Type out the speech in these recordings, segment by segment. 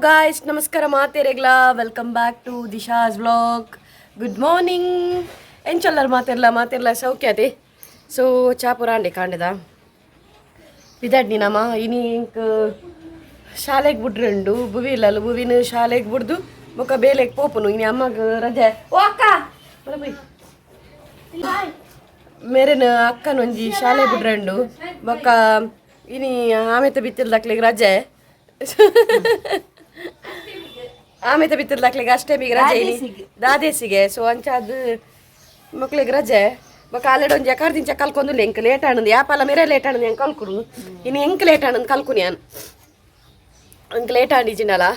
Guys, ನಮಸ್ಕಾರ ಮಾತೇರೆಗ್ಲ. Welcome back to Disha's vlog. Good morning. ಎಂಚೊಲ್ಲರ್ ಮಾತೆರ್ಲ? ಮಾತೆರ್ಲ ಸೌಖ್ಯತೆ. ಸೊ ಚಾಪುರಾಂಡೆ ಕಾಂಡೆದ ಪಿದಾಡ್ನಿ ನಮ್ಮ. ಇನಿ ಇಂಕ್ ಶಾಲೆಗೆ ಬುಡ್ರಂಡು ಬುವಿ ಇಲ್ಲಲ್ಲ. ಬುವಿನ ಶಾಲೆಗೆ ಬುಡ್ದು ಬೊಕ್ಕ ಬೇಲೆಗೆ ಪೋಪುನು. ಇನಿ ಅಮ್ಮಗ್ ರಜೆ. ಓ ಅಕ್ಕ, ಬರ ಬೈ. ಮೇರೆನ ಅಕ್ಕನೊಂಜಿ ಶಾಲೆ ಬುಡ್ರಂಡು. ಬೊಕ್ಕ ಇನಿ ಆಮೆತ ಬಿತ್ತಿಲ್ದಕ್ಲಿಗೆ ರಜೆ. ಆಮೇತ ಬಿತ್ತಿಲ್ದಕ್ಲಿಗೆ ಅಷ್ಟಮಿಗೆ ರಜೆ ಇನಿ, ದಾದೇಸಿಗೆ. ಸೊ ಅಂಚಾದ್ ಮಕ್ಳಿಗೆ ರಜೆ. ಬೊಕ್ಕ ಆಲ್ರೆಡಿ ಒಂಜಿ ಎಕಾರ್ ದಿಂಚ ಕಲ್ಕೊಂದು ಎಂಕ್ ಲೇಟ್ ಆಣಂದು. ಯಾಪಲ ಮೇರೆ ಲೇಟ್ ಆಣಂದು ಹೆಂಗೆ ಕಲ್ಕುರು. ಇನ್ನು ಎಂಕ್ ಲೇಟ್ ಆಣಂದು ಕಲ್ಕುನಿ ಯಾನ್. ಎಂಕ್ ಲೇಟ್ ಆಂಡಿಜಿನಲ್ಲ.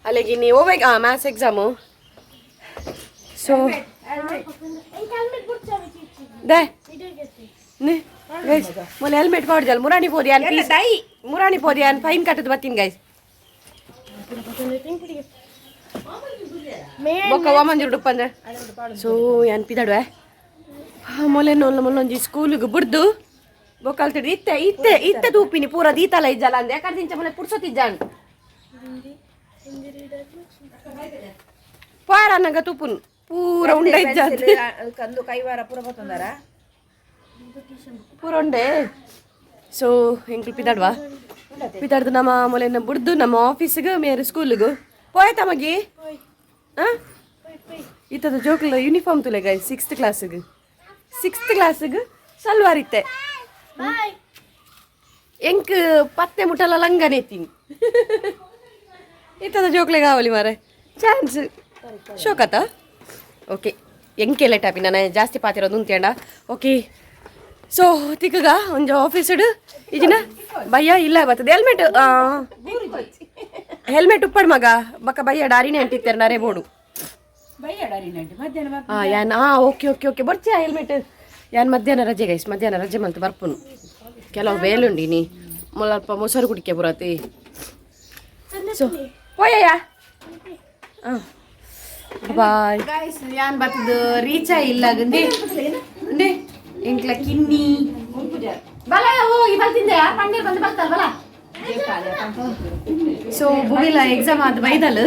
ಅಲ್ಲಿಗೆ ಇನ್ನು ಹೋಗ್ಬೇಕು maths exam. So they guys, ಮೊನ್ನೆ ಹೆಲ್ಮೆಟ್ ಪಾಡ್ಜಲ್. ಮುರಾಣಿ ಪೋದಿ ಯಾನ್ ಪೀಸ್ ಮುರಾಣಿ ಪೋದಿ ಯಾನ್ ಫೈನ್ ಕಟ್ಟದು ಬತ್ತೀನಿ ಗೈಸ್. ಬೊಕ್ಕ ವಾಮಂಜಿ ಉಡುಪಂದ್ರೆ. ಸೊ ಯಾನ್ ಪಿದಾಡುವೆ. ಮೊಲೆ ನೊಲ್ಲ ಮೊಲ್ಲೊಂಜಿ ಸ್ಕೂಲಿಗೆ ಬುಡ್ದು ಬೊಕ್ಕ ಅಲ್ತಿಡ್ ಇತ್ತೆ ಇತ್ತೆ ಇತ್ತೆ ತೂಪಿನಿ ಪೂರ ದೀತಲ ಇಜ್ಜಲ್ಲ ಅಂದೆ. ಯಾಕಂದ್ರೆ ಇಂಚ ಮೊಲೆ ಪುರ್ಸೊತ್ತಿಜ್ಜಾನ್ ಪಾರ ಅನ್ನಗ ತೂಪುನ್ ಪೂರ ಉಂಡ ಇಜ್ಜ. ಕಂದು ಕೈವಾರ ಪೂರ ಬತ್ತಂದಾರ. ಪೂರ ಉಂಡೆ. ಸೊ ಎಂಕ್ಲು ಪಿದಾಡ್ವಾ. ಪಿದಾಡ್ದು ನಮ್ಮ ಮೊಲೆನ ಬುಡ್ದು ನಮ್ಮ ಆಫೀಸ್ಗೆ, ಮೇರೆ ಸ್ಕೂಲಿಗೆ ಪೋಯ್ತ ಮಗಿ. ಹಾಂ, ಇತ್ತದ ಜೋಕುಲ ಯೂನಿಫಾರ್ಮ್ ತುಲೆ ಗೈಸ್. ಸಿಕ್ಸ್ತ್ ಕ್ಲಾಸಿಗೆ, ಸಿಕ್ಸ್ತ್ ಕ್ಲಾಸಿಗೆ ಸಲ್ವಾರ್ ಇತ್ತೆ. ಎಂಕ್ ಪತ್ತೆ ಮುಟ್ಟಲ ಲಂಗನೇ ಎತ್ತೀನಿ. ಇತ್ತದ ಜೋಕ್ಲೆಗ್ ಆವಲಿ ಮಾರೆ ಚಾನ್ಸ್ ಶೋಕತ. ಓಕೆ, ಎಂಕೆ ಲೇಟ್ ಆಪಿ ನಾನು ಜಾಸ್ತಿ ಪಾತಿರೋದು ಉಂತೇಂಡ. ಓಕೆ, ಸೊ ತಿಕ್ಕಗ ಒಂಜಿ ಆಫೀಸ್ಡ್ ಇಜಿನ ಬಯ್ಯ ಇಲ್ಲ ಬರ್ತದೆ. ಹೆಲ್ಮೆಟ್, ಹೆಲ್ಮೆಟ್ ಉಪ್ಪಡ್ ಮಗ. ಬಕ್ಕ ಬಯ್ಯ ಡಾರಿನೇ ಅಂಟಿತ್ತಾರೆ ನರೇ ಬೋಡು. ಮಧ್ಯಾಹ್ನ. ಹಾಂ, ಯಾನ್ ಹಾಂ, okay okay okay ಬರ್ತೀಯಾ ಹೆಲ್ಮೆಟ್? ಯಾನ್ ಮಧ್ಯಾಹ್ನ ರಜೆ ಗೈಸ್. ಮಧ್ಯಾಹ್ನ ರಜೆ ಮಂತು ಬರ್ಪುನು. ಕೆಲವು ಬೇಲುಂಡಿ ನೀ ಮೊಲಲ್ಪ ಮೊಸರು ಕುಡಿಕೆ ಬರತಿ. ಸೊ ಪೋಯಯ್ಯ. ಹಾಂ, ಬಾಯ್ ಗೈಸ್. ಯಾನ್ ಬತ್ತದು ರೀಚ ಇಲ್ಲ ಗಂದೆ ಅಂದೆ. ಎಂಕ್ಲ ಕಿನ್ನಿ ಬಲ ಹೋಗಿ ಬಲ್ತಿಂದೆ. ಪಣ್ಣೀರ್ ಬಂದು ಬಲ್ತಲ್ ಬಲ. ಸೊ ಬುವಿಲ ಎಕ್ಸಾಮ್ ಆದ ಬೈದಲ್.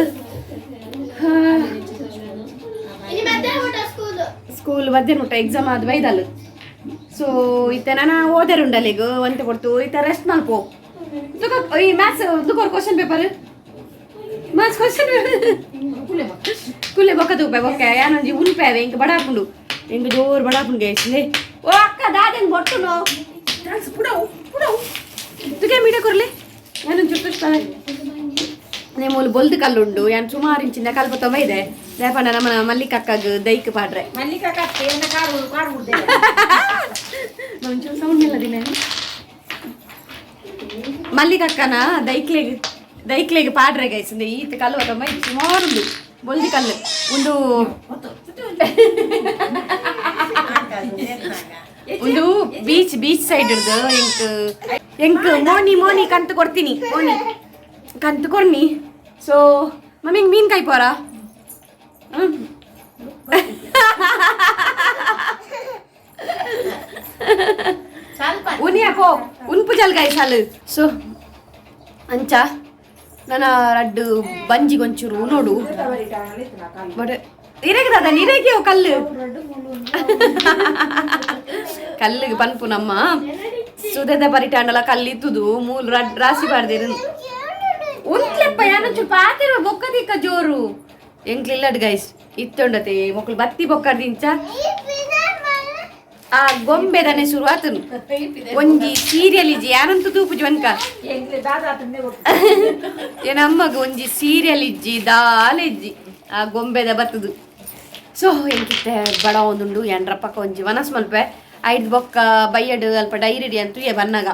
ಸ್ಕೂಲ್ ಮಧ್ಯಾಹ್ನ ಮುಟ್ಟ ಎಕ್ಸಾಮ್ ಆದ ಬೈದಲ್. ಸೊ ಇತ್ತೆ ನಾನು ಓದರುಂಡಲಿಗ ಒಂತೆ ಕೊಡ್ತು. ಇತ್ತೆ ರೆಸ್ಟ್ ಮಲ್ಪೋ. ತುಕ ಈ ಮ್ಯಾಥ್ಸ್ ದುಕೋರ್ question paper, maths question ಕುಲ್ಲೆ. ಬೊಕ್ಕ ತೂಪೆ ಬೊಕ್ಕ ಯಾನೊಂಜಿ ಉನ್ಪೇವೆ. ಇಂಕ ಬಡಾಪುಂಡು, ಇಂಕ ಜೋರು ಬಡಾಪುಂಡು ಗೈಸ್. ಓ ಅಕ್ಕ, ದಾದೆನ್ ಬೊಟ್ಟುನು ಪುಡವು ಪುಡವು ತುಕೆ ಮೀಟ ಕೊರ್ಲೆ. ಯಾನೊಂದು ಚುಟ್ಟು ನೇ ಮೂಲು ಬೊಲ್ದು ಕಲ್ಲುಂಡು. ಯಾನ್ ಸುಮಾರು ಇಂಚಿನ ಕಲ್ಪ ಇದೆ. ದೇಪಂಡ ನಮ್ಮ ಮಲ್ಲಿಕಕ್ಕಗ್ ದೈಕ್ ಪಾಡ್ರೆ. ಮಲ್ಲಿಕಾ ಕತ್ತೆ ಏನ ಕಾರು ಕಾರು. ಒಂಚೂರು ಸೌಂಡ್ ಇಲ್ಲ ದಿನ. ಮಲ್ಲಿಕಕ್ಕನ ದೈಕ್ಲೆಗ್ ದೈಕ್ಲೆಗ್ ಪಾಡ್ರೆ ಗೈಸ್. ಈತ ಕಲ್ಲು ತಮ್ಮ ಸುಮಾರುಂಡು ಬೊಲ್ದಿ ಕಲ್ಲು. ಒಂದು ಒಂದು beach beach side ಇರ್ದು. ಎಂಕ್ ಎಂಕ್ ಮೋನಿ ಮೋನಿ ಕಂತು ಕೊಡ್ತೀನಿ, ಮೋನಿ ಕಂತು ಕೊಡ್ನಿ. ಸೊ ಮಮ್ಮಿಂಗ್ ಮೀನ್ ಕಾಯಿ ಪೋರ. ಉನಿಯಾ ಪೋ ಉನ್ಪು ಜಲ್ಗಾಯಿ ಸಾಲು. ಸೊ ಅಂಚ ನನ್ನ ರಡ್ಡು ಬಂಜಿಗೊಂಚೂರು ನೋಡು. ಬಟ್ ಇರೇಗ ದಾದ ಇರೇಗೆ ಕಲ್ಲು ಕಲ್ಲಿಗೆ ಪನ್ಪು. ನಮ್ಮ ಸುದೆದ ಪರಿಟಾಂಡಲ ಕಲ್ಲಿತ್ತುದು ಮೂಲು ರಡ್ ರಾಸಿ ಪಾಡ್ದಿರು. ಉಂತ್ಲೆಪ್ಪ ಯಾನೊಂಚೂರು ಪಾತಿರುವ ಬೊಕ್ಕ ದಿಕ್ಕ ಜೋರು. ಎಂಕ್ಲಿಲ್ಲಡ್ ಗೈಸ್ ಇತ್ತೊಂಡತೆ ಮೊಕ್ಲು ಬತ್ತಿ ಬೊಕ್ಕರ್ದಿಂಚ ಆ ಗೊಂಬೆದನೆ ಶುರು ಆತನು. ಒಂಜಿ ಸೀರಿಯಲ್ ಇಜ್ಜಿ, ಯಾರಂತೂ ತೂಪುಜಿ ವನ್ಕ. ಏನಮ್ಮಗ ಒಂಜಿ ಸೀರಿಯಲ್ ಇಜ್ಜಿ, ದಾಲ ಇಜ್ಜಿ, ಆ ಗೊಂಬೆದ ಬತ್ತದು. ಸೊ ಎಂಕಿತ್ತೆ ಬಡ ಒಂದುಂಡು ಎಂಡ್ರಪ್ಪಕ್ಕ ಒಂಜಿ ವನಸ್ ಮಲ್ಪೆ. ಐದು ಬೊಕ್ಕ ಬಯ್ಯಡು ಅಲ್ಪ ಡೈರಿ ಅಂತ ಬನ್ನಾಗ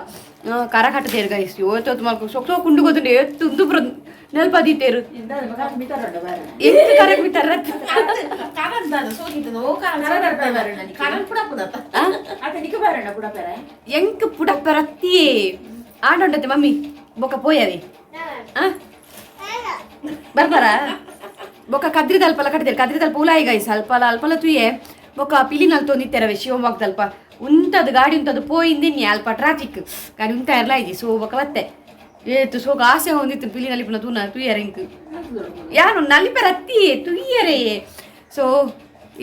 ಕರ ಕಟ್ಟದೇರು ಗೈಸ್. ಯೋತೋತ್ ಮಲ್ಕು ಸೊಕ್ ಸೊಕ್ ಉಂಡು ಗೊತ್ತುಂಡು. ಏತ್ ಉಂದು ಬ್ರ ನೆಲ್ಪ ದೀತೇರು. ಎಂತ ಕರಕ್ ಬಿತ್ತಾರ? ಎಂಕ್ ಪುಡಪ್ಪರತ್ತಿಯೇ ಆಂಡೊಂಡತೆ ಮಮ್ಮಿ. ಬೊಕ್ಕ ಪೋಯವಿ ಬರ್ಬಾರ. ಬೊಕ್ಕ ಕದ್ರಿದ ಅಲ್ಪಲ ಕಟ್ಟಿದೇರು. ಕದ್ರಿದ ಅಲ್ಪ ಉಲಾಯಿ ಗೈಸ್. ಅಲ್ಪಲ ಅಲ್ಪಲ ತುಯೆ. ಬೊಕ್ಕ ಪಿಲಿನಲ್ ತೊಂದಿತ್ತೆರವೆ ಶಿವಮೊಗ್ಗದಲ್ಪ. ಉಂತದು ಗಾಡಿ ಉಂತದು ಪೋಯಿಂದಿನ್ನಿ. ಅಲ್ಪ ಟ್ರಾಫಿಕ್ ಗಾಡಿ ಉಂತ ಇರ್ಲ ಇಜ್ಜಿ. ಸೊ ಬೊಕ್ಕ ಬತ್ತೆ. ಏತು ಸೋಗ ಆಸೆ ಹೊಂದಿತ್ತು ಪಿಲಿ ನಲಿಪುನ ತೂನ ತುಯ್ಯರ ಇಂಕ್ ಯಾರು ನಲಿಪೆರ ಅತ್ತಿಯೇ ತುಯ್ಯರೇ. ಸೊ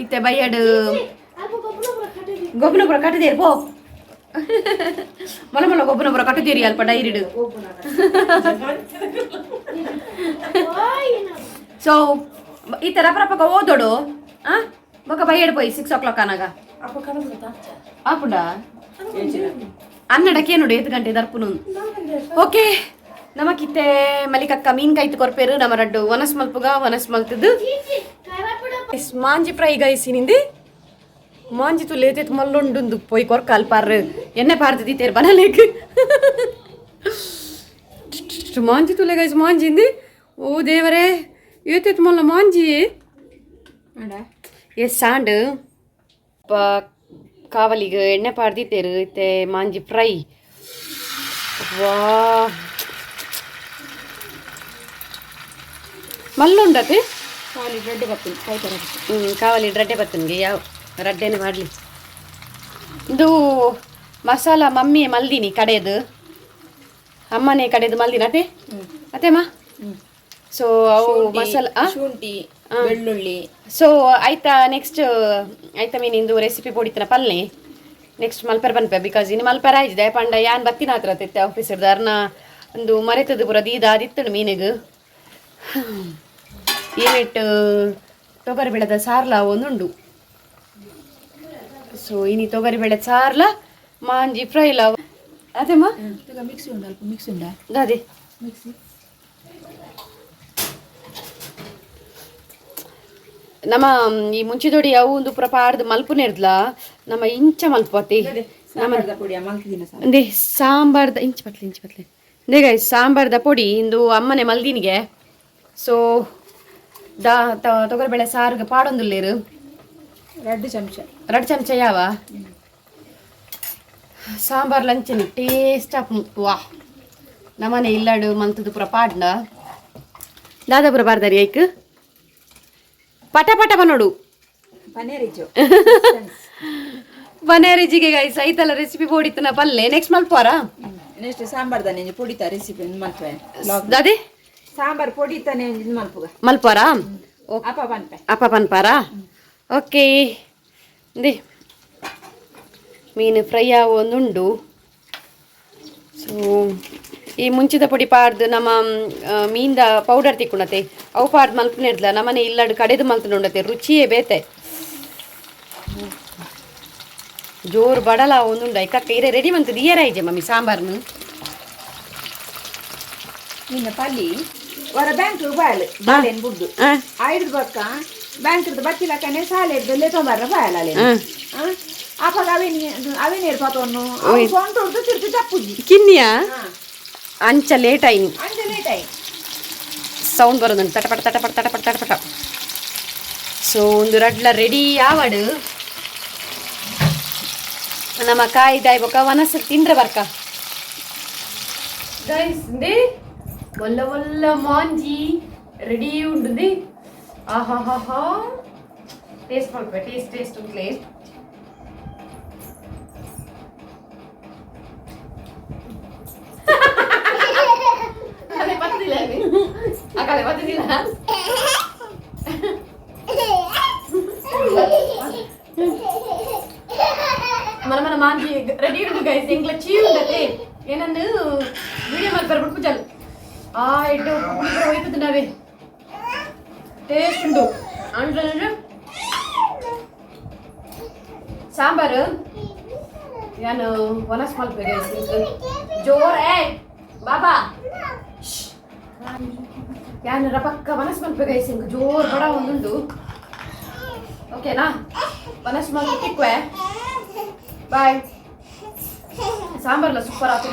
ಇತ್ತೆ ಬಯ್ಯಡ್ ಗೊಬ್ಬನ ಪುರ ಕಟ್ಟದೇರು ಪೋ ಮೊಲ ಮೊಲ ಗೊಬ್ಬನ ಪುರ ಕಟ್ಟದೇರಿ ಅಲ್ಪ ಡೈರಿಡು. ಸೊ ಈ ತರ ರಪಕ ಓದೋಡು ಆ ಬೊಕ ಬಯ್ಯಡ್ ಪೋಯಿ 6 o'clock ಅನಾಗ ಆಪುಂಡ ಅನ್ನಡಕ್ಕೆ ನೋಡು ಏತ್ ಗಂಟೆ ದರ್ಪುನು. ಓಕೆ, ನಮಕಿತ್ತೆ ಮಲಿಕಕ್ಕ ಮೀನ್ ಕಾಯ್ತು ಕೊರ್ಪೇರು. ನಮ್ಮ ರಡ್ಡು ವನಸ್ ಮಲ್ಪುಗ ವನಸ್ ಮಲ್ತದ್ದು ಮಾಂಜಿ ಫ್ರೈ ಗೈಸಿನಿಂದಿ ಮಾಂಜಿ ತು ಲೇತೇತ್ ಮಲ್ಲೊಂಡುಂದು ಪೋಯ್ ಕೊರ್ಕ ಅಲ್ಪಾರ್ ಎಣ್ಣೆ ಪಾರ್ದು ದೀತೇರು ಬನಲೇಕ್ ಮಾಂಜಿ ತುಲೆ ಗೈಸ್ ಮಾಂಜಿಂದಿ. ಓ ದೇವರೇ, ಏತೇತ್ ಮಲ್ಲ ಮಾಂಜಿ. ಎಸ್ ಸಾಂಡ್ ಪ ಕಾವಲಿಗೆ ಎಣ್ಣೆ ಪಾರ್ದಿತ್ತೇರು ಇತ್ತೆ ಮಾಂಜಿ ಫ್ರೈ. ವಾ, ಮಲ್ಲುಂಡತೆ. ಕಾವಲಿ ರಡ್ಡೆ ಬರ್ತದೆ ಕೈ ತರ. ಹ್ಞೂ, ಕಾವಲಿ ರಡ್ಡೆ ಬತ್ತನ್ಗೆ ಯಾವ ರಡ್ಡೆನೆ ಮಾಡಲಿ. ಇದು ಮಸಾಲ ಮಮ್ಮಿ ಮಲ್ದಿನಿ ಕಡೆದು, ಅಮ್ಮನೇ ಕಡೆದು ಮಲ್ದಿನ ಅದೇ ಅದೇಮ್ಮ. ಸೊ ಅವು ಮಸಾಲ ಶುಂಠಿ, ಬೆಳ್ಳುಳ್ಳಿ. ಸೊ ಆಯ್ತಾ, ನೆಕ್ಸ್ಟ್ ಆಯ್ತಾ ಮೀನಿಂದು ರೆಸಿಪಿ ಪೊಡಿತನ ಪಲ್ಲೆ ನೆಕ್ಸ್ಟ್ ಮಲ್ಪೆರ್ ಬನ್ಪೆ, because ಇನ್ನು ಮಲ್ಪೆರ್ ಆಯ್ತಿದೆ ಪಂಡ ಯಾನ್ ಬತ್ತಿನ ಹತ್ರ ತಿತ್ತೆ ಆಫೀಸರ್ದು ಅರ್ನ ಒಂದು ಮರೆತದ ಪೂರ ದೀದ ಆದಿತ್ತಳು ಮೀನಿಗೆ. ಏನೆಟ್ಟು ತೊಗರಿ ಬೇಳೆದ ಸಾರ್ಲ ಒಂದುಂಡು. ಸೊ ಇನಿ ತೊಗರಿ ಬೇಳೆ ಸಾರ್ಲ ಮಾಂಜಿ ಫ್ರೈಲ ಅದೇಮ್ಮ. ಈಗ ಮಿಕ್ಸಿ ಉಂಡು, ಅಲ್ಪ ಮಿಕ್ಸಿ ಉಂಡಾ? ದಾದಿ? ಮಿಕ್ಸಿ. ನಮ್ಮ ಈ ಮುಂಚಿದೊಡಿ ಅವು ಒಂದು ಪೂರ ಪಾಡ್ದು ಮಲ್ಪುನೇರ್ದ್ಲ ನಮ್ಮ ಇಂಚ ಮಲ್ಪತಿ ನಮ್ಮ ಸಾಂಬಾರ್ದ ಪೊಡಿ ಮಲ್ತಿದಿನ. ಅಂದೆ ಸಾಂಬಾರ್ದ ಇಂಚ್ ಪತ್ಲೆ ಇಂಚ್ ಪತ್ಲೆ ಅಂದೆ ಗೈಸ್, ಸಾಂಬಾರ್ದ ಪೊಡಿ ಇಂದು ಅಮ್ಮನೆ ಮಲ್ದಿನಿಗೆ. ಸೊ ದಾ ತೊಗರಿಬೇಳೆ ಸಾರ್ಗೆ ಪಾಡೊಂದುಲ್ಲೇರು. 2 ಚಮಚ. 2 ಚಮಚ ಯಾವ ಸಾಂಬಾರ್ ಲಂಚನಿ ಟೇಸ್ಟ್ ಆಪ್. ವಾ, ನಮ್ಮನೆ ಇಲ್ಲಾಡು ಮಂತದ್ದು ಪೂರ ಪಾಡ್ನ ದಾದಾಪುರ ಬಾರ್ದಾರಿ ಐಕ್ ಪಟ ಪಟ ಬನ್ನೋಡು. ಪನೇರಿಜು. ಬನೇರಿಜಿಗೆ ಗೈಸ್ ಐತಲ್ಲ ರೆಸಿಪಿ ಬೋಡಿತ್ತು ನಾ ಪಲ್ಲೆ ನೆಕ್ಸ್ಟ್ ಮಲ್ಪೋರ. ನೆಕ್ಸ್ಟ್ ಸಾಂಬಾರ್ ದಾನೆ ಪೊಡಿತ ರೆಸಿಪಿ ಮಲ್ಪೆ. ದಾದೆ? ಸಾಂಬಾರ್ ಪೊಡಿ ತಾನೆ ಇದು ಮಲ್ಪುಗ. ಮಲ್ಪೋರಾ? ಅಪ್ಪ ಪನ್ಪೆ. ಅಪ್ಪ ಪನ್ಪಾರಾ? ಓಕೆ. ಇಂದೆ ಮೀನು ಫ್ರೈ ಒಂದುಂಡು. ಸೊ ಈ ಮುಂಚಿದ ಪೊಡಿ ಪಾಡ್ದು ನಮ್ಮ ಮೀನ್ದ ಪೌಡರ್ ತಿಕ್ಕೊಂಡತೆ ಅವು ಪಾಡ್ದು ಮಲ್ಪನೇರ್ದ್ಲ ನಮ್ಮನೆ ಇಲ್ಲಡ್ ಕಡೆದು ಮಲ್ತುಂಡತೆ ರುಚಿಯೇ ಬೇತೆ. ಜೋರು ಬಡಲ ಒಂದುಂಡು. ಐಕಕ್ಕ ಇರೆ ರೆಡಿ ಮಂತದ್ದು ಇಯರ ಐಜೆ ಮಮ್ಮಿ ಸಾಂಬಾರ್ನು. ನಿನ್ನ ಪಲ್ಲಿ ವರ ಬ್ಯಾಂಕ್ ಬಾಯಲ್ ಬಾಳೆನ್ ಬುಡ್ಡು ಐದು ಬಕ್ಕ ಬ್ಯಾಂಕ್ ಬತ್ತಿಲಕ್ಕನೆ ಸಾಲೆ ಲೆತ್ತೊಂಬರ್ರ ಬಾಯಲ್ ಅಲೆ. ಅಪಗ ಅವೇನಿ ಅವೇನೇರು ಪತೊನ್ನು ಸೊಂಟೊಡ್ದು ತಿರ್ತು ಚಪ್ಪುಜಿ. ಕಿನ್ನಿಯಾ ಅಂಚ ಲೇಟ್ ಆಯ್ನಿ. ಅಂಚ ಲೇಟ್ ಆಯ್. ಸೌಂಡ್ ಬರೋದುಂಟು ತಟಪಟ ತಟಪಟ ತಟಪಟ ತಟಪಟ. ಸೊ ಒಂದು ರಡ್ಲ ರೆಡಿ ಯಾವಡು ನಮ್ಮ ಕಾಯಿ ದಾಯ್ಬೊಕ ವನಸ ತಿಂದ್ರೆ ಬರ್ಕ ಗೈಸ್. ಒಲ್ಲ ಒಲ್ಲ ಮಾಂಜಿ ರೆಡಿ ಉಂಡುದಿ. ಆಹಾ, ಟೇಸ್ಟ್ ಮಾಡ್ಬೇಕು. ಟೇಸ್ಟ್ ಟೇಸ್ಟ್ ಉಂಟ್ಲೆ. ಅದೇ ಪತ್ತದಿಲ್ಲ, ಅಕಲೆ ಪತ್ತದಿಲ್ಲ. మన మన మాంజి రెడీ ఉండు గైస్. ఇంట్లో చీ ఉండతే ಏನನ್ನು ವಿಡಿಯೋ ಮಲ್ಪರ ಬಿಟ್ಟು ಆ ಇಟ್ಟು ಪುಳಿ ಹೋಯ್ತದೆ. ಟೇಸ್ಟ್ ಉಂಡು ಅಂದ್ರೆ ಸಾಂಬಾರು ಯಾನು ವನಸ್ ಮಲ್ಪೆ ಗೈಸ್. ಜೋರ್ ಏ ಬಾಬಾ ಯಾನು ರಪಕ್ಕ ವನಸ್ ಮಲ್ಪೆ ಗೈಸ್. ಇಂಕ್ ಜೋರ್ ಬಡ ಒಂದುಂಡು. ಓಕೆನಾ? ವನಸ್ ಮಲ್ಪೆ ತಿಕ್ವೆ. ಬಾಯ್. ಸಾಂಬಾರ್ಲ ಸೂಪರ್ ಆತು,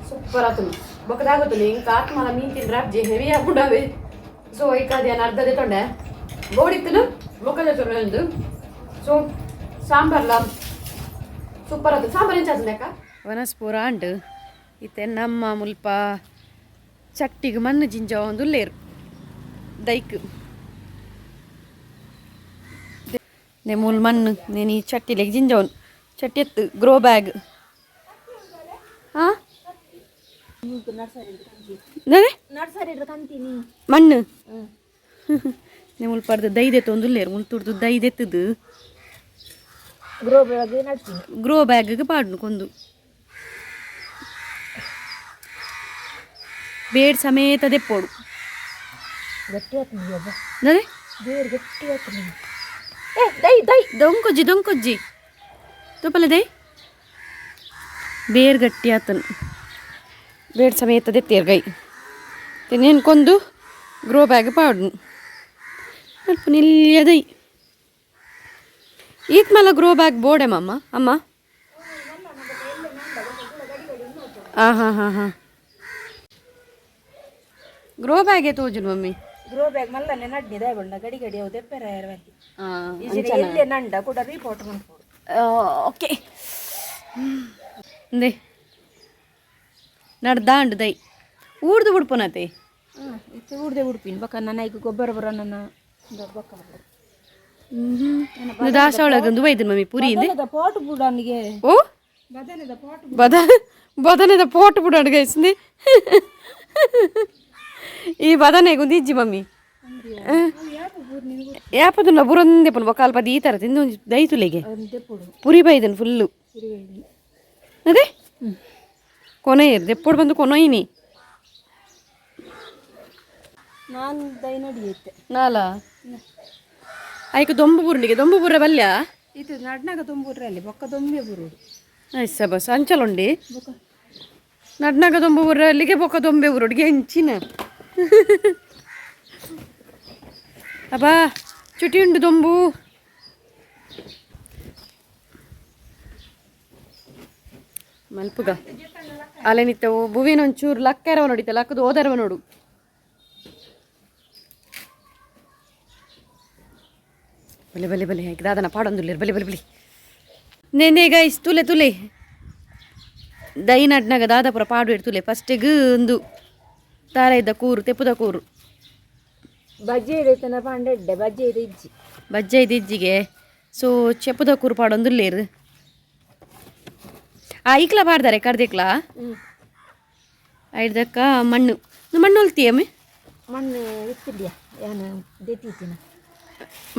ಸೂಪರ್ ಆತು. ಬೊಕ್ಕದಾಗುತ್ತಲ್ಲ ಇಂಕ ಆತ್ಮಲ ಮೀನ್ ತಿಂದ್ರೆ ಅಬ್ಜಿ ಹೆವಿ ಆಗ್ಬಿಡವೆ. ಸೊ ಈಗ ಅದೇನು ಅರ್ಧದೇ ತೊಂಡೆ ಬೋಡಿತ್ತನು ಬೊಕ್ಕದ ಒಂದು. ಸೊ ಸಾಂಬಾರ್ಲ ಸೂಪರ್ ಆತು. ಸಾಂಬಾರ್ ಎಂಚ ಆತಂದೆ ಅಕ್ಕ? ವನಸ್ಪೂರ ಅಂಡ್ ಇತ್ತೆ ನಮ್ಮ ಮುಲ್ಪ ಚಟ್ಟಿಗೆ ಮಣ್ಣು ಜಿಂಜ ಒಂದು ಲೇರು ದೈಕ್ ನೆ ಮೂಲ್ ಮಣ್ಣು ನೇನಿ ಚಟ್ಟಿಲೆಗ್ ಜಿಂಜವನ್. ಚಟ್ಟಿ ಎತ್ತು ಗ್ರೋ ಬ್ಯಾಗ್. ಹಾಂ, ಮಣ್ಣು ನೀವು ಮುಲ್ಪರ್ದು ದೈದೆತ್ತು ಒಂದುಲ್ಲೇರು ಮುಲ್ತುರ್ದು ದೈದೆತ್ತದು. ಗ್ರೋ ಬ್ಯಾಗ್ ನಡ್ತೀನಿ. ಗ್ರೋ ಬ್ಯಾಗ್ಗೆ ಪಾಡ್ನು ಕೊಂದು ಬೇಡ್ ಸಮೇತ ದೆಪ್ಪೋಡು. ಗಟ್ಟಿ ಆಗ್ತದೆ. ಅದೇ. ಬೇರೆ ಗಟ್ಟಿ ಆಗ್ತದೆ. ಏ, ದೈ ದೈ. ದೊಂಕೊಜ್ಜಿ ದೊಂಕೊಜ್ಜಿ ತೂಪಲ್ಲ ದೈ ಬೇರ್ ಗಟ್ಟಿ ಆತನು. ಬೇಡ್ ಸಮೇತ ದೆತ್ತೇರ್ ಗೈ ತಿನ್ನೇನು ಕೊಂದು ಗ್ರೋ ಬ್ಯಾಗ್ ಪಾಡ್ನು ಅಲ್ಪ ನಿಲ್ಯದೈ. ಈತ್ ಮಲ್ಲ ಗ್ರೋ ಬ್ಯಾಗ್ ಬೋಡೆ ಮಮ್ಮ ಅಮ್ಮ. ಹಾಂ ಹಾಂ ಹಾಂ ಹಾಂ, ಗ್ರೋ ಬ್ಯಾಗೇ ತೋಜುನು mummy. Grow bag ಮಲ್ಲನೆ ನಡ್ನಿ ದಾಯ ಬಂಡ ಗಡಿ ಗಡಿ ಅವು ದೆಪ್ಪೆರ ಯಾರವಲ್ಲಿ. ಹಾಂ. ಎಲ್ಲೆ ನಂಡ ಕೂಡ ರಿಪೋರ್ಟ್ ಮನ್ಪೋಡು. ಓಕೆ, ಇಂದೆ ನಡ್ದಾಂಡು ದೈ ಊರ್ದು ಬಿಡ್ಪೊನತೆ. ಇತ್ತೆ ಊರ್ದೆ ಉಡುಪಿನ ಬೊಕ್ಕ ನನ್ನ ಐಕ್ ಗೊಬ್ಬರ ಬರ ನನ್ನ ಬೊಕ್ಕ. ದಾಸವಾಳಗೊಂದು ಒಯ್ದು ಮಮ್ಮಿ ಪುರಿ ಇಂದೆ. ಪಾಟ್ ಬುಡನಿಗೆ. ಓ. ಬದನೆದ ಪಾಟ್. ಬದ ಬದನೆದ ಪೋಟ್ ಬುಡಾಡು ಗೈಸ್. ಈ ಬದನೆಗೆ ಒಂದು ಇಜ್ಜಿ ಮಮ್ಮಿ. ಯಾಪದುಲ್ಲ ಬುರೊಂದೆ ಪುನ ಬೊಕ್ಕ ಅಲ್ಪ ಈ ಥರ ತಿಂದು ಒಂಜಿ ದೈತುಲೆಗೆ ಪುರಿ ಬೈದನ್ ಫುಲ್ಲು. ಅದೇ ಕೊನೆಯರ್ ದೆಪ್ಪೋಡು ಬಂದು ಕೊನೊಯ್ನಿ. ನಾನು ದೈ ನಡಿಯುತ್ತೆ. ನಾಲ ಐಕ್ ದೊಂಬು ಬುರುಂಡಿಗೆ ದೊಂಬು ಬುರ್ರ ಬಲ್ಯ. ಇದು ನಡ್ನಾಗ ದೊಂಬುರ್ರೆ ಅಲ್ಲಿ ಬೊಕ್ಕ ದೊಂಬೆ ಬುರುಡು. ಐಸ ಬಸ್ ಅಂಚಲುಂಡಿ ನಡ್ನಾಗ ದೊಂಬು ಬುರ್ರ ಅಲ್ಲಿಗೆ ಬೊಕ್ಕ ದೊಂಬೆ ಬುರುಡಿಗೆ ಹೆಂಚಿನ ಅಬ್ಬಾ ಚುಟಿ ಉಂಡು ದೊಂಬು. ಮಲ್ಪುಗ ಅಲೆನಿತ್ತವು ಬುವಿನ ಒಂಚೂರು ಲಕ್ಕೆರವ ನೋಡಿತ ಲಕ್ಕದು ಓದರವ ನೋಡು. ಬಲೆ ಬಲೆ ಬಲೆ ಹಾಕಿ ದಾದನ ಪಾಡೊಂದುಲ್ಲೇರು ಬಲೆ ಬಲೆ ಬಲೆ ನೇನೆ ಗೈಸ್ ತುಲೆ ತುಲೆ ದೈ ನಡ್ನಾಗ ದಾದಾಪುರ ಪಾಡು ಇಡ್ತುಲೆ. ಫಸ್ಟಿಗೆ ಒಂದು ತಾರ ಇದ್ದ ಕೂರು ತೆಪ್ಪುದ ಕೂರು. ಬಜ್ಜೆ ಇದೈತನ ಪಾಂಡೆ ಎಡ್ಡೆ ಬಜ್ಜೆ ಇದೆ ಇಜ್ಜಿ. ಬಜ್ಜೆ ಇದು ಇಜ್ಜಿಗೆ. ಸೊ ಚೆಪ್ಪುದ ಕೂರು ಪಾಡೊಂದುಲ್ಲೇರು ಆ ಐಕ್ಲ ಪಾಡ್ದಾರೆ ಕರ್ದಿಕ್ಲ ಐಡ್ದಕ್ಕ ಮಣ್ಣು ಮಣ್ಣು ಹೊಲ್ತೀಯಮ್ಮಿ. ಮಣ್ಣು ಇತ್ತಿದ್ಯಾ ಏನು ದೆತ್ತೀತಿನ.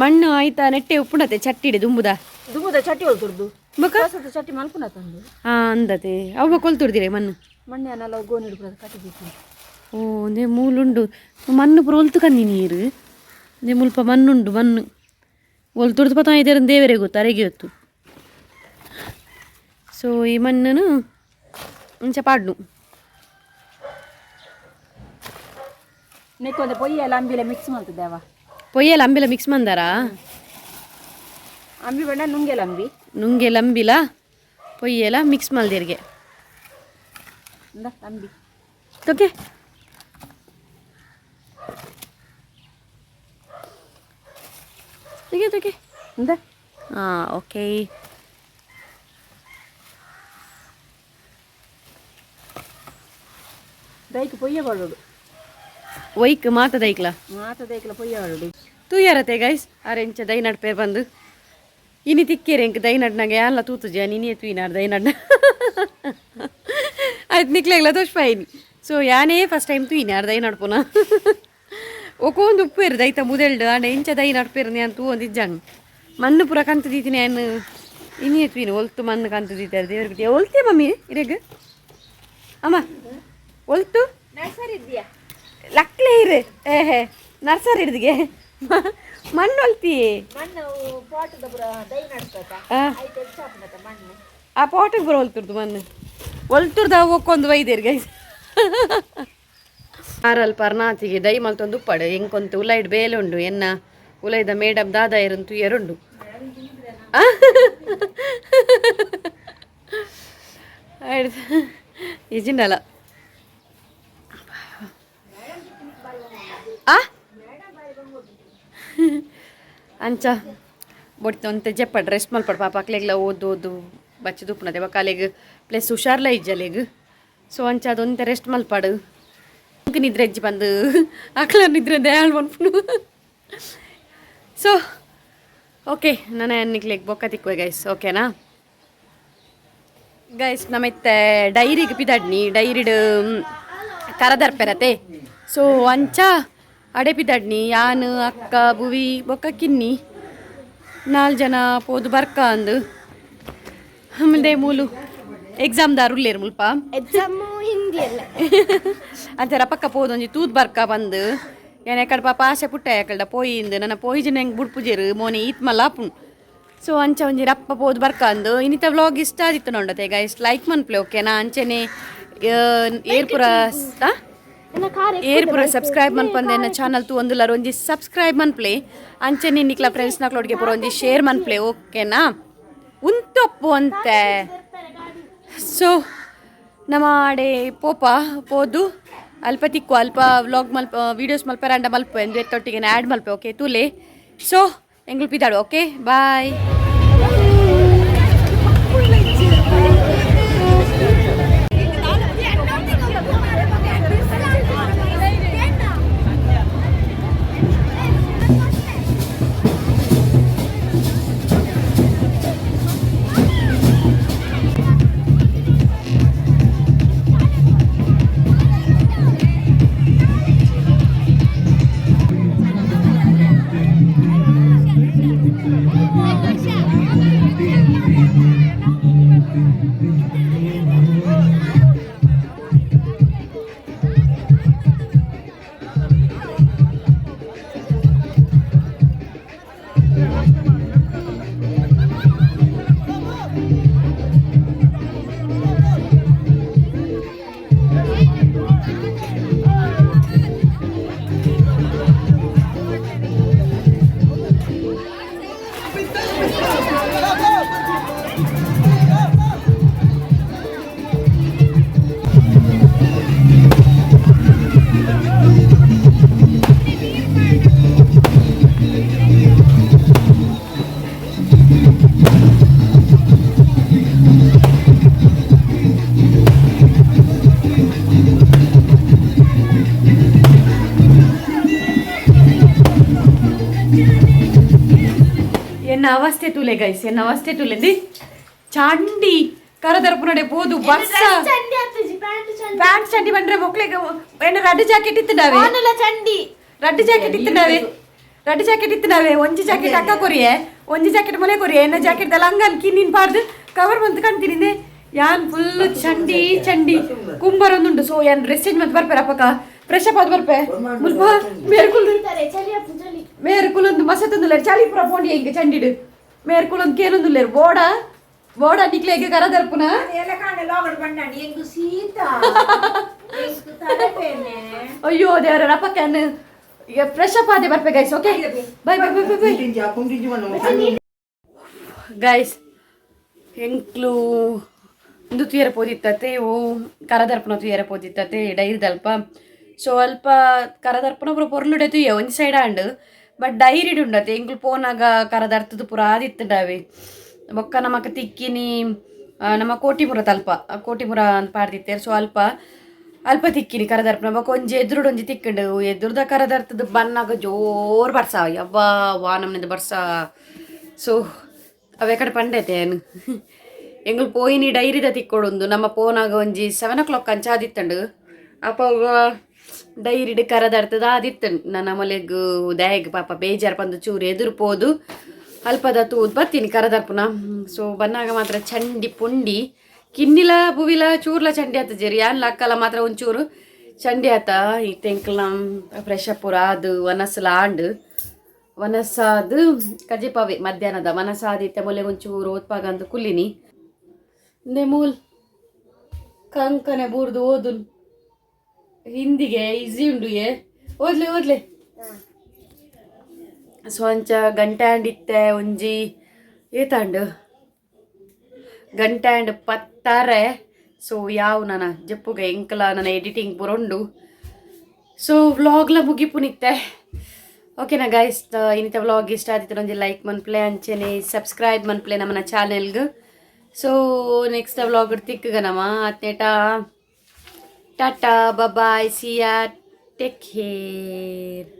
ಮಣ್ಣು ಆಯ್ತಾ ನೆಟ್ಟೆ ಉಪ್ಪುಣತೆ ಚಟ್ಟಿಡಿ ದುಂಬುದ. ದುಂಬುದ ಚಟ್ಟಿ ಹೊಲ್ತುರ್ದು. ಬೊಕ ಹೊಸದು ಚಟ್ಟಿ ಮಲ್ಪುನ ತಂದು. ಹಾಂ ಅಂದತೆ ಅವ ಕೊಲ್ತುರ್ದಿರೆ ಮಣ್ಣು. ಮಣ್ಣೆ ಅನ್ನಲ್ಲ ಗೋಣಿ ಹಿಡ್ಬೋದು ಕಟ್ಟಿದ್ದೀವಿ. ಓ ಒಂದೇ ಮೂಲುಂಡು ಮಣ್ಣು ಪೂರ ಒಲ್ತು ಕಂದಿ ನೀರು ಒಂದೇ ಮುಲ್ಪ ಮಣ್ಣುಂಡು ಮಣ್ಣು ಒಲ್ತುರ್ದು ಪತ ಇದೇರ ದೇವರೇ ಗೊತ್ತು ಅರೆಗೆ ಗೊತ್ತು. ಸೊ ಈ ಮಣ್ಣನ್ನು ಇಂಚ ಪಾಡ್ನು. ನೆಕ್ಕೊಂದು ಪೊಯ್ಯಲ್ಲ ಅಂಬಿಲ ಮಿಕ್ಸ್ ಮಾಡ್ತದೇವ. ಪೊಯ್ಯಲ್ಲ ಅಂಬಿಲ ಮಿಕ್ಸ್ ಮಂದಾರಾ. ಅಂಬಿ ಬಣ್ಣ ನುಂಗೆಲ ಅಂಬಿ. ನುಂಗೆಲ ಅಂಬಿಲ ಪೊಯ್ಯೆಲ್ಲ ಮಿಕ್ಸ್ ಮಲ್ದಿರ್ಗೆ. ಇಂದ ಅಂಬಿ. ಓಕೆ ತೆಗೆ ತೆಗೆ. ಇಂದ. ಹಾಂ ಓಕೆ. ದೈಕ್ ಪೊಯ್ಯ ಬರೋಡು. ಒಯ್ಕ್ ಮಾತ ದೈಕ್ಲ. ಮಾತ ದೈಕ್ಲ ಪೊಯ್ಯ ಬರೋಡು. ತೂಯರತೆ ಗೈಸ್ ಅರೆಂಚ ದೈ ನಡ್ಪೇರ್ ಬಂದು ಇನಿ ತಿಕ್ಕೇರೆ ಎಂಕ್ ದೈ ನಡ್ನಾಗ ಯಾನ್ಲ ತೂತುಜಿ ಇನಿ ತೂಯಿನಾರ್ ದೈ ನಡ್ನ ಆಯ್ತು ನಿಕ್ಲೆಗ್ಲ ತೋಷ್ಪಾಯಿನಿ. ಸೊ ಯಾನೇ ಫಸ್ಟ್ ಟೈಮ್ ತೂಯಿನಿ ದೈ ನಡ್ಪುನ ಒಕ್ಕೊಂದು ಉಪ್ಪೇರು ದೈತ ಮುದೆಲ್ಡು ಆಂಡ ಇಂಚ ದೈ ನಡ್ಪೇರು ನಾನು ತೂ ಒಂದು ಇಜ್ಜಾಂಗ್ ಮಣ್ಣು ಪೂರ ಕಂತು ದೀತೀನಿ ನಾನು ಇನಿ ತೂಯಿನಿ ಒಲ್ತು ಮಣ್ಣು ಕಂತು ದೀತಾರೆ ದೇವ್ರಿಗೆ ಒಲ್ತೆ ಮಮ್ಮಿ ಇರೆಗ್ ಅಮ್ಮ ಒಲ್ತು. ನರ್ಸರಿ ಇದೆಯಾ. ಲಕ್ಲೆ ಇರು ಏಹೆ ನರ್ಸರಿ ಹಿಡ್ದಿಗೆ ಮಣ್ಣು ಒಲ್ತಿ. ಮಣ್ಣು ಪಾಟದ ಪೂರ ದೈ ನಡ್ತದ ಐತೆ ಹೆಚ್ಚಾಪುನತ ಮಣ್ಣು. ಆ ಪಾಟಿಗೆ ಬರೋ ಒಲ್ತುರ್ದು ಮಣ್ಣು ಒಲ್ತುರ್ದ ಒಕ್ಕೊಂದು ವೈದೇರು ಗೈಸ್ ಆರಲ್ ಪರ್ನಾತಿಗೆ ದೈ ಮಲ್ತೊಂದು ಉಪ್ಪಾಡು ಎಂಕೊಂತು ಉಲೈಡ್ ಬೇಲೆ ಉಂಡು ಎನ್ನ ಉಲೈದ ಮೇಡಮ್ ದಾದ ಎರಂತು ಎರುಂಡು ಇಜಿಂಡಲ ಆ ಅಂಚ ಬೊಡ್ತ ಒಂತೆ ಜೆಪ್ಪ ಡ್ರೆಸ್ ಮಲ್ಪಡು ಪಾಪ ಅಕ್ಲೆಗ್ಲ ಓದು ಓದು ಬಚ್ಚಿ ದುಪ್ಪುನದೆ ಬೊಕ ಪ್ಲಸ್ ಹುಷಾರ್ಲ ಇಜ್ಜಲೆಗ್. ಸೊ ಅಂಚ ಅದೊಂತೆ ರೆಸ್ಟ್ ಮಲ್ಪಡು ನಿದ್ರೆ ಹೆಜ್ಜೆ ಬಂದು ಅಕ್ಲ ನಿದ್ರೆ ದಯಾಳ್ ಮನ್ಪುನು. ಸೊ ಓಕೆ ನಾನು ನಿಕ್ಲೆಗ್ ಬೊಕ್ಕ ತಿಕ್ಕುವೆ ಗೈಸ್ ಓಕೆನಾ. Guys ನಮ್ಮಿತ್ತೆ ಡೈರಿಗೆ ಪಿದಡ್ನಿ ಡೈರಿಡ್ ಕರದರ್ಪೆರತೆ. ಸೊ ಅಂಚ ಅಡೆ ಪಿದಡ್ನಿ ಯಾನ್ ಅಕ್ಕ ಬುವಿ ಬೊಕ್ಕ ಕಿನ್ನಿ ನಾಲ್ ಜನ ಪೋದು ಬರ್ಕ ಅಂದು. ಮುಂದೆ ಮೂಲು ಎಕ್ಸಾಮ್ ದಾರು ಉಲ್ಲೇರು ಮುಲ್ಪ. ಎಕ್ಸಾಮ್ ಹಿಂದಿ ಅಲ್ಲ. ಅಂಚರ ಪಕ್ಕ ಪೋದು ಒಂಜಿ ತೂದ್ ಬರ್ಕ ಬಂದು ಏನ ಎಕಡೆ ಪಾಪ ಆಸೆ ಪುಟ್ಟ ಯಾಕಲ್ಡ ಪೋಯಿಂದು ನನ್ನ ಪೋಯಿಜನ ಹೆಂಗೆ ಬುಡ್ಪುಜೇರು ಮೋನೆ ಈತ್ ಮಲ್ಲ ಆಪುಂಡು. ಸೊ ಅಂಚ ಒಂಜಿ ರಪ್ಪ ಪೋದು ಬರ್ಕ ಅಂದು. ಇನ್ನಿತ ವ್ಲಾಗ್ ಇಷ್ಟ ಆದಿತ್ತು ನೋಡತೆ ಗೈಸ್, ಲೈಕ್ ಮನ್ಪ್ಲೆ, ಓಕೆನಾ? ಅಂಚೆನೆ ಏರ್ಪುರ ನನ್ನ ಕಾರ್. ಏರ್ಪುರ ಸಬ್ಸ್ಕ್ರೈಬ್ ಮನ್ಪಂದೆ ಎನ್ನ ಚಾನಲ್ ತೂ ಒಂದುಲಾರ ಒಂಜಿ ಸಬ್ಸ್ಕ್ರೈಬ್ ಮನ್ಪ್ಲೆ. ಅಂಚೆನೆ ನಿಕ್ಲ ಫ್ರೆಂಡ್ಸ್ ನಕ್ಲೊಟ್ಟಿಗೆ ಪೂರ ಒಂಜಿ ಶೇರ್ ಮನ್ಪ್ಲೆ, ಓಕೆನಾ? ಉಂತೊಪ್ಪು ಅಂತೆ. ಸೊ ನಮ್ಮ ಆಡೆ ಪೋಪ ಪೋದು ಅಲ್ಪ ತಿಕ್ಕು ಅಲ್ಪ ವ್ಲಾಗ್ ಮಲ್ಪ ವೀಡಿಯೋಸ್ ಮಲ್ಪೆರಾಂಡ ಮಲ್ಪ ಎಂದು ಎತ್ತೊಟ್ಟಿಗೆ ಆ್ಯಡ್ ಮಲ್ಪೆ, ಓಕೆ? ತೂಲೆ. ಸೊ ಎಂಗ್ಲು ಪಿದಾಡು, ಓಕೆ, ಬಾಯ್. ಎನ್ನ ಅವಸ್ಥೆ ತೂಲೆ ಗೈಸ್, ಎನ್ನ ಅವಸ್ಥೆ ತೂಲೆ. The ಚಾಂಡಿ ಕರದರ್ಪುನಡೆ ಪೋದು ಬರ್ಸ. ಚಂಡಿ ಆತುಜಿ, ಪ್ಯಾಂಟ್ ಚಂಡಿ. ಪ್ಯಾಂಟ್ ಚಂಡಿ ಬಂದ್ರೆ ಮಕ್ಳಿಗೆ ಏನು ರಡ್ಡು ಜಾಕೆಟ್ ಇತ್ತಿದ್ದಾವೆ. ಆನಲ ಚಂಡಿ. ರಡ್ಡು ಜಾಕೆಟ್ ಇತ್ತಿದ್ದಾವೆ, ರಡ್ಡು ಜಾಕೆಟ್ ಇತ್ತಿದ್ದಾವೆ. ಒಂಜಿ ಜಾಕೆಟ್ ಅಕ್ಕ ಕೊರಿಯೆ, ಒಂಜಿ ಜಾಕೆಟ್ ಮೊಲೆ ಕೊರಿಯೆ. ಎನ್ನ ಜಾಕೆಟ್ ದಲ್ಲ ಹಂಗನ್ ಕಿನ್ನಿನ್ ಪಾರ್ದು ಕವರ್ ಬಂತು ಕಾಣ್ತೀನಿ. ಯಾನ್ ಫುಲ್ ಚಂಡಿ ಚಂಡಿ ಕುಂಬರೊಂದುಂಡು. ಸೊ ಯಾನ್ ಡ್ರೆಸ್ ಚೇಂಜ್ ಮತ್ತೆ ಬರ್ಪೆ, ಅಪ್ಪಕ ಫ್ರೆಶ್ ಅಪ್ ಆದ್ ಬರ್ಪೆ. ಮುಲ್ಪ ಮೇರ್ಕುಲ್ ಚಳಿ ಆಪು ಚಳಿ. ಮೇರ್ ಕುಲೊಂದು ಮಸತೊಂದುಲ್ಲೇರು. ಚಳಿ ಪೂರ ಪೋಂಡಿ ಹಿಂಗೆ ಚಂಡಿಡು. ಮೇರ್ ಕುಲೊಂದು ಕೇನೊಂದುಲ್ಲೇರು. ಬೋಡ ಬೋಡ ನಿಕ್ಲೆಗ್ ಕರ ದರ್ಪುನ. ಎಲ್ಲ ಕಾಣೆ ಲಾಗಡ್ ಬಂಡಾಣಿ ಎಂಗು ಸೀತ ಎಂಗು ತಲೆಬೇನೆ. ಅಯ್ಯೋ ದೇವರ, ರಪಕ್ಕನ್ ಈಗ ಫ್ರೆಶ್ ಅಪ್ ಆದೆ ಬರ್ಪೆ guys. Okay, bye bye bye bye guys. ಎಂಕ್ಲು ಇಂದು ತುಯರ ಪೋದಿತ್ತತೆ ಓ ಕರದರ್ಪಣ ತುಯರ ಪೋದಿತ್ತತೆ ಡೈರಿದಲ್ಪ. ಸೊ ಅಲ್ಪ ಕರದರ್ಪಣ ಪೂರ ಪೊರ್ಲುಡೆ ತುಯ್ಯ ಒಂಜಿ side and but ಡೈರಿಡ್ ಉಂಡತೆ. ಎಂಕ್ಲು ಪೋನಾಗ ಕರದರ್ತದ ಪೂರ ಆದಿತ್ತುಂಡಾವೆ. ಬೊಕ್ಕ ನಮಕ್ ತಿಕ್ಕಿನಿ ನಮ್ಮ ಕೋಟಿಮುರ ತಲ್ಪ ಕೋಟಿಮುರ ಅಂತ ಪಾಡ್ದಿತ್ತೇರು. ಸೊ ಅಲ್ಪ ಅಲ್ಪ ತಿಕ್ಕಿನಿ ಕರದರ್ಪಣ. ಬೊಕ್ಕ ಒಂಜಿ ಎದುರುಡು ಒಂಜಿ ತಿಕ್ಕಂಡು. ಎದುರುದ ಕರದರ್ತದ ಬನ್ನಾಗ ಜೋರು ಬರ್ಸ, ಯವ್ವ ವಾ ನಮ್ನಿಂದ ಬರ್ಸ. ಸೊ ಅವೇ ಕಡೆ ಪಂಡೈತೆ ಏನು ಎಂಗ್ಲು ಪೋಯಿನಿ ಡೈರಿದ ತಿಕ್ಕೊಡೊಂದು. ನಮ್ಮ ಪೋನಾಗ ಒಂಜಿ 7 ಓ ಕ್ಲಾಕ್ ಅಂಚ ಆದಿತ್ತಂಡು. ಅಪಗ ಡೈರಿಡ್ ಕರದರ್ತದ ಆದಿತ್ತಂಡು. ನನ್ನ ಮೊಲೆಗ್ ದಾಯಗ್ ಪಾಪ ಬೇಜಾರು ಪಂದು ಚೂರು ಎದುರು ಪೋದು ಅಲ್ಪದ ತೂದ್ ಬತ್ತೀನಿ ಕರದರ್ಪುನ. ಸೊ ಬನ್ನಾಗ ಮಾತ್ರ ಚಂಡಿ ಪುಂಡಿ. ಕಿನ್ನಿಲ ಬುವಿಲ ಚೂರ್ಲ ಚಂಡಿ ಆತ ಜರಿ ಯಾನ್ ಲಕ್ಕಲ ಮಾತ್ರ ಒಂಚೂರು ಚಂಡಿ ಆತ. ಈ ತೆಂಕ್ಲ ಫ್ರೆಶ್ ಅಪ್ ಪೂರ ಅದು ವನಸ್ಲ ಆಂಡ್ ವನಸಾದು ಕಜಿಪವೆ ಮಧ್ಯಾಹ್ನದ ವನಸಾದಿತ್ತೆ. ಮೊಲೆ ಒಂಚೂರು ಓದ್ಪಾಗ ಅಂತ ಕುಲ್ಲಿನಿ. ಇಂದೆ ಮೂಲ್ ಕಂಕನೆ ಬೂರ್ದು ಓದುನ್. ಹಿಂದಿಗೆ ಈಸಿ ಉಂಡು ಏ, ಓದ್ಲೆ ಓದ್ಲೆ. ಸೊ ಅಂಚ ಗಂಟೆ ಆಂಡ್ ಇತ್ತೆ ಒಂಜಿ ಏತಾಂಡು ಗಂಟೆ ಆಂಡ್ ಪತ್ತಾರೆ. ಸೊ ಯಾವ ನನ್ನ ಜಪ್ಪುಗೆ ಎಂಕಲ ನನ್ನ ಎಡಿಟಿಂಗ್ ಪುರೊಂಡು. ಸೊ ವ್ಲಾಗ್ಲ ಮುಗಿಪುನಿತ್ತೆ, ಓಕೆನಾ ಗೈಸ್? ಇನ್ನಿತ ವ್ಲಾಗ್ ಇಷ್ಟ ಆದಿತ್ತು ಒಂಜಿ ಲೈಕ್ ಮನ್ಪ್ಲೆ, ಅಂಚೆನೆ ಸಬ್ಸ್ಕ್ರೈಬ್ ಮನ್ಪ್ಲೆ ನಮ್ಮನ ಚಾನೆಲ್ಗ್. So next vlog ತಿಕ್ಕಗ ನಮ್ಮ ಅತ್ನೇಟ. Tata, bye, see ya, take care.